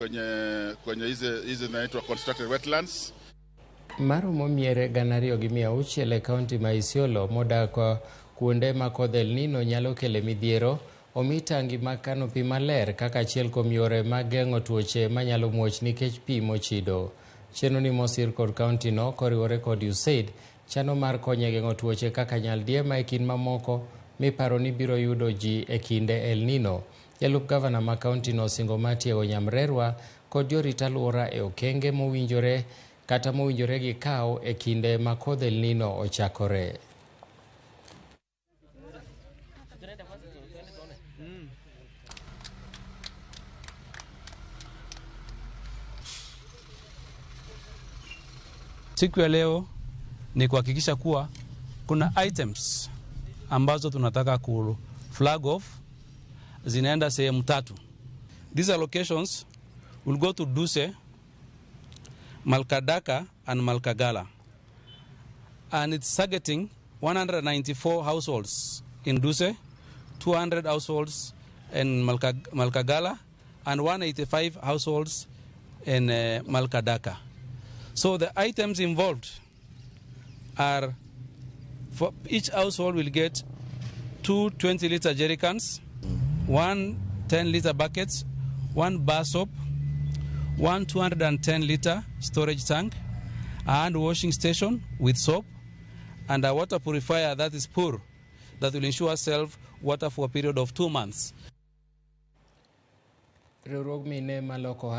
Kwenye hizi zinaitwa constructed wetlands. Maromo miere 2,600 e kaunti ma Isiolo modak kuonde ma kodh El Nino nyalo kele midhiero omi tangi mag kano pi maler kaka achiel kuom yore mag geng'o tuoche manyalo muoch nikech pi mochido. Chenro ni mosir kod kaunti no koriwore kod USAID chano mar konyo e geng'o tuoche kaka nyaldiema e kind mamoko miparo ni biro yudo ji e kinde El Nino. Jalup gavana ma kaunti no osingo mar tiego nyamrerwa kod jorit alwora e okenge mowinjore kata mowinjore gikaw e kinde ma kodh El Nino ochakore. Siku ya leo ni kuhakikisha kuwa kuna items ambazo tunataka ku flag off zinaenda sehemu tatu. These allocations will go to Duse, Malkadaka and Malkagala. And it's targeting 194 households in Duse, 200 households in Malkagala, and 185 households in Malkadaka. So the items involved are, for each household will get two 20-liter jerrycans, one 10-liter buckets, one bar soap, one 210-liter storage tank, a hand washing station with soap, and a water purifier that is pure, that will ensure self water for a period of 2 months. Riwruog mine maloko